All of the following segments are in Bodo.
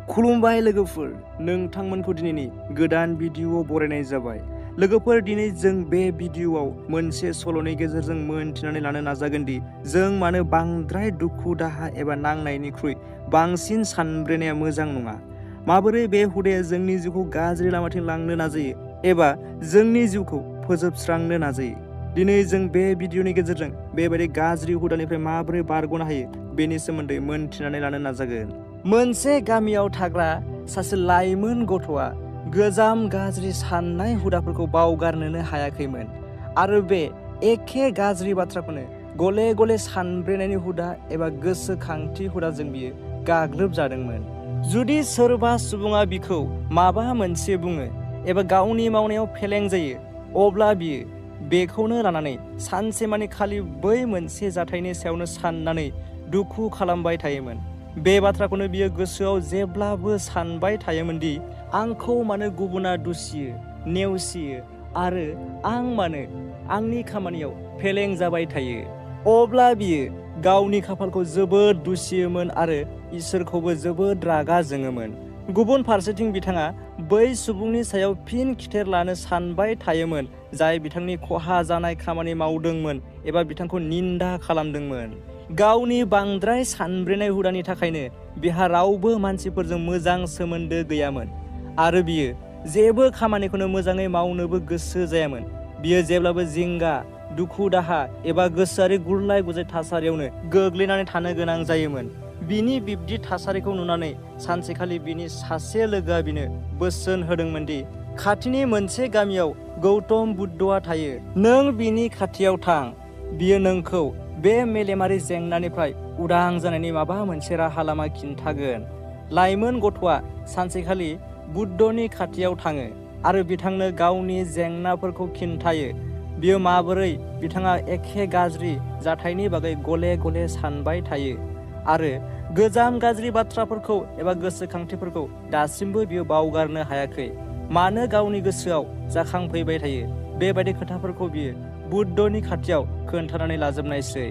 खुलुमबाय लोगोफोर, नोंथांमोनखौ दिनैनि गोदान भिडिअ बरायनाय जाबाय। लोगोफोर, दिनै जों बे भिडिअआव मोनसे सल'नि गेजेरजों मोनथिनानै लानो नाजागोन दि जों मानो बांद्राय दुखु दाहा एबा नांनायनिख्रुइ बांसिन सानब्रेनाया मोजां नङा। माबोरै बे हुदाया जोंनि जिउखौ गाज्रि लामाथिं लांनो नाजायो एबा जोंनि जिउखौ फोजोबस्रांनो नाजायो। दिनै जों बे भिडिअनि गेजेरजों बेबायदि गाज्रि हुदानिफ्राय माबोरै बारग'नो हायो बेनि सोमोन्दै मोनथिनानै लानो नाजागोन। मोनसे गामियाव थाग्रा सासे लाइमोन गथ'आ गोजाम गाज्रि साननाय हुदाफोरखौ बावगारनोनो हायाखैमोन आरो बे एखे गाज्रि बाथ्राखौनो गले गले सानब्रेनायनि हुदा एबा गोसोखांथि हुदाजों बियो गाग्लोबजादोंमोन। जुदि सोरबा सुबुङा बिखौ माबा मोनसे बुङो एबा गावनि मावनायाव फेलें जायो, अब्ला बियो बेखौनो लानानै सानसेमानि खालि बै मोनसे जाथायनि सायावनो साननानै दुखु खालामबाय थायोमोन। बे बाथ्राखौनो बियो गोसोआव जेब्लाबो सानबाय थायोमोन दि आंखौ मानो गुबुना दुसियो, नेवसियो आरो आं मानो आंनि खामानियाव फेलें जाबाय थायो। अब्ला बियो गावनि खाफालखौ जोबोद दुसियोमोन आरो इसोरखौबो जोबोद रागा जोङोमोन। गुबुन फारसेथिं बिथाङा बै सुबुंनि सायाव फिन खिथेर लानो सानबाय थायोमोन जाय बिथांनि खहा जानाय खामानि मावदोंमोन एबा बिथांखौ निन्दा खालामदोंमोन। गावनि बांद्राय सानब्रेनाय हुदानि थाखायनो बिहा रावबो मानसिफोरजों मोजां सोमोन्दो गैयामोन आरो बियो जेबो खामानिखौनो मोजाङै मावनोबो गोसो जायामोन। बियो जेब्लाबो जिंगा, दुखु दाहा एबा गोसोआरि गुरलाय गुजाय थासारियावनो गोग्लैनानै थानो गोनां जायोमोन। बिनि बिब्दि थासारिखौ नुनानै सानसेखालि बिनि सासे लोगोआ बिनो बोसोन होदोंमोन दि खाथिनि मोनसे गामियाव गौतम बुद्धआ थायो। नों बिनि खाथियाव थां, बियो नोंखौ बे मेलेमारि जेंनानिफ्राय उदां जानायनि माबा मोनसे राहा लामा खिन्थागोन। लाइमोन गथ'आ सानसेखालि बुद्धनि खाथियाव थाङो आरो बिथांनो गावनि जेंनाफोरखौ खिन्थायो। बियो माबोरै बिथाङा एखे गाज्रि जाथायनि बागै गले गले सानबाय थायो आरो गोजाम गाज्रि बाथ्राफोरखौ एबा गोसोखांथिफोरखौ दासिमबो बियो बावगारनो हायाखै, मानो गावनि गोसोआव जाखांफैबाय थायो। बेबायदि खोथाफोरखौ बियो बुद्धनि खाथियाव खोन्थानानै लाजोबनायसै।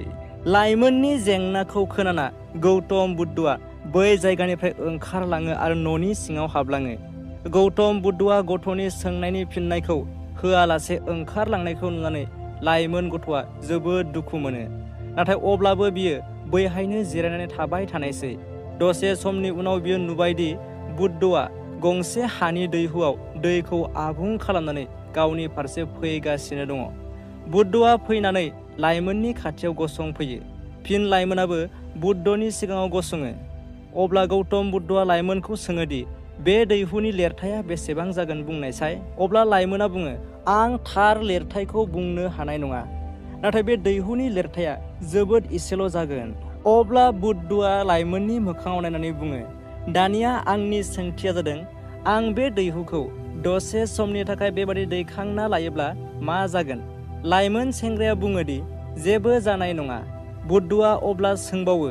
लाइमोननि जेंनाखौ खोनाना गौतम बुद्धआ बै जायगानिफ्राय ओंखारलाङो आरो न'नि सिङाव हाबलाङो। गौतम बुद्धआ गथ'नि सोंनायनि फिननायखौ होआलासे ओंखारलांनायखौ नुनानै लाइमोन गथ'आ जोबोद दुखु मोनो। नाथाय अब्लाबो बियो बैहायनो जिरायनानै थाबाय थानायसै। दसे समनि उनाव बियो नुबायदि बुद्धआ गंसे हानि दैहुआव दैखौ आबुं खालामनानै गावनि फारसे फैगासिनो दङ। बुद्धआ फैनानै लाइमोननि खाथियाव गसंफैयो। फिन लाइमोनाबो बुद्धनि सिगाङाव गसङो। अब्ला गौतम बुद्धआ लाइमोनखौ सोङोदि बे दैहुनि लिरथाया बेसेबां जागोन बुंनायसाय। अब्ला लाइमोना बुङो, आं थार लिरथायखौ बुंनो हानाय नङा, नाथाय बे दैहुनि लिरथाया जोबोद एसेल' जागोन। अब्ला बुद्धआ लाइमोननि मोखाङाव नायनानै बुङो, दानिया आंनि सोंथिया जादों, आं बे दैहुखौ दसे समनि थाखाय बेबादि दैखांना लायोब्ला मा जागोन? लाइमोन सेंग्राया बुङोदि जेबो जानाय नङा। बुद्धआ अब्ला सोंबावो,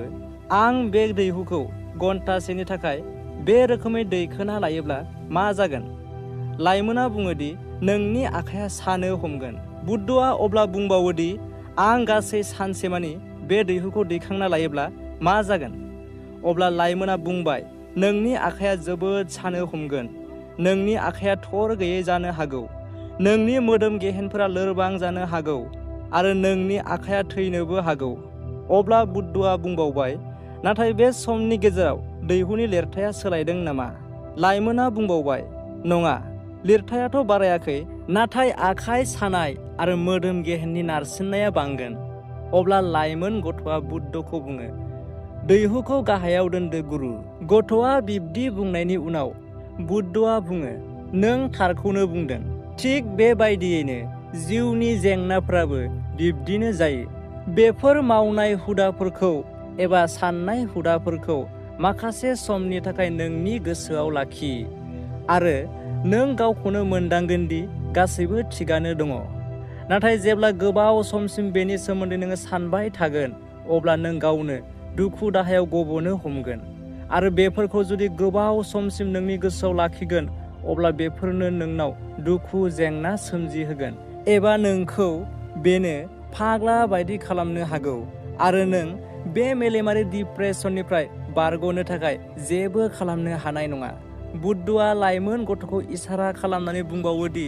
आं बे दैहुखौ घन्टासेनि थाखाय बे रोखोमै दैखोना लायोब्ला मा जागोन? लाइमोना बुङोदि नोंनि आखाइया सानो हमगोन। बुद्धआ अब्ला बुंबावोदि आं गासै सानसेमानि बे दैहुखौ दैखांना लायोब्ला मा जागोन? अब्ला लाइमोना बुंबाय, नोंनि आखाइया जोबोद सानो हमगोन। नोंनि आखाइया थर गैयै जानो हागौ, नोंनि मोदोम गेहेनफोरा लोरबां जानो हागौ आरो नोंनि आखाइया थैनोबो हागौ। अब्ला बुद्धआ बुंबावबाय, नाथाय बे समनि गेजेराव दैहुनि लिरथाया सोलायदों नामा? लाइमोना बुंबावबाय, नङा, लिरथायाथ' बारायाखै, नाथाय आखाइ सानाय आरो मोदोम गेहेननि नारसिननाया बांगोन। अब्ला लाइमोन गथ'आ बुद्धखौ बुङो, दैहुखौ गाहायाव दोनदो गुरु। गथ'आ बिब्दि बुंनायनि उनाव बुद्धआ बुङो, नों थारखौनो बुंदों। थिग बेबायदियैनो जिउनि जेंनाफ्राबो बिब्दिनो जायो। बेफोर मावनाय हुदाफोरखौ एबा साननाय हुदाफोरखौ माखासे समनि थाखाय नोंनि गोसोआव लाखि आरो नों गावखौनो मोनदांगोन दि गासैबो थिगानो दङ। नाथाय जेब्ला गोबाव समसिम बेनि सोमोन्दै नोङो सानबाय थागोन, अब्ला नों गावनो दुखु दाहायाव गबनो हमगोन आरो बेफोरखौ जुदि गोबाव समसिम नोंनि गोसोआव लाखिगोन, अब्ला बेफोरनो नोंनाव दुखु जेंना सोमजिहोगोन एबा नोंखौ बेनो फाग्ला बायदि खालामनो हागौ आरो नों बे मेलेमारि डिप्रेसननिफ्राय बारग'नो थाखाय जेबो खालामनो हानाय नङा। बुद्धआ लाइमोन गथ'खौ इसारा खालामनानै बुंबावो दि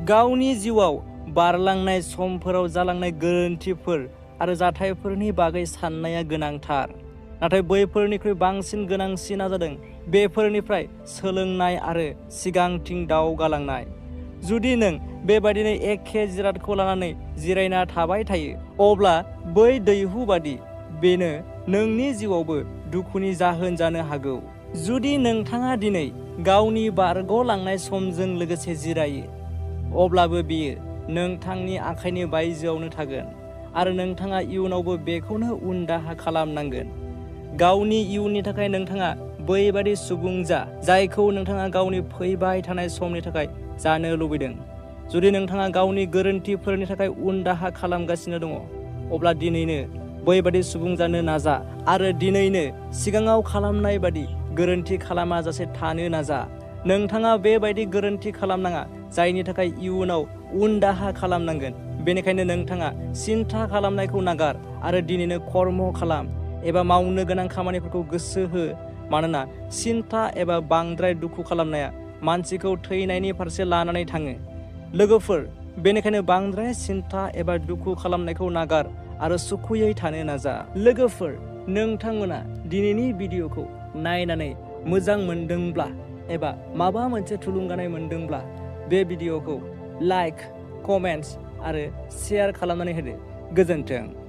गावनि जिउआव बारलांनाय समफोराव जालांनाय गोरोन्थिफोर आरो जाथायफोरनि बागै साननाया गोनांथार, नाथाय बैफोरनिख्रुइ बांसिन गोनांसिना जादों बेफोरनिफ्राय सोलोंनाय आरो सिगांथिं दावगालांनाय। जुदि नों बेबादिनो एखे जिरादखौ लानानै जिरायना थाबाय थायो, अब्ला बै दैहु बादि बेनो नोंनि जिउआवबो दुखुनि जाहोन जानो हागौ। जुदि नोंथाङा दिनै गावनि बारग'लांनाय समजों लोगोसे जिरायो, अब्लाबो बेयो नोंथांनि आखाइनि बायजोआवनो थागोन आरो नोंथाङा इयुनावबो बेखौनो उनदाहा खालामनांगोन। गावनि इयुननि थाखाय नोंथाङा बैबादि सुबुं जा जायखौ नोंथाङा गावनि फैबाय थानाय समनि थाखाय जानो लुबैदों। जुदि नोंथाङा गावनि गोरोन्थिफोरनि थाखाय उनदाहा खालामगासिनो दङ, अब्ला दिनैनो बैबादि सुबुं जानो नाजा आरो दिनैनो सिगाङाव खालामनाय बादि गोरोन्थि खालामाजासे थानो नाजा। नोंथाङा बेबायदि गोरोन्थि खालामनाङा जायनि थाखाय इयुनाव उनदाहा खालामनांगोन। बेनिखायनो नोंथाङा सिन्था खालामनायखौ नागार आरो दिनैनो कर्म खालाम एबा मावनो गोनां खामानिफोरखौ गोसो हो, मानोना सिन्था एबा बांद्राय दुखु खालामनाया मानसिखौ थैनायनि फारसे लानानै थाङो। लोगोफोर, बेनिखायनो बांद्राय सिन्था एबा दुखु खालामनायखौ नागार आरो सुखुयै थानो नाजा। लोगोफोर, नोंथांमोना दिनैनि भिडिअखौ नायनानै मोजां मोनदोंब्ला एबा माबा मोनसे थुलुंगानाय मोनदोंब्ला बे भिडिअखौ लाइक, कमेन्ट्स आरो शेयार खालामनानै होदो। गोजोन्थों।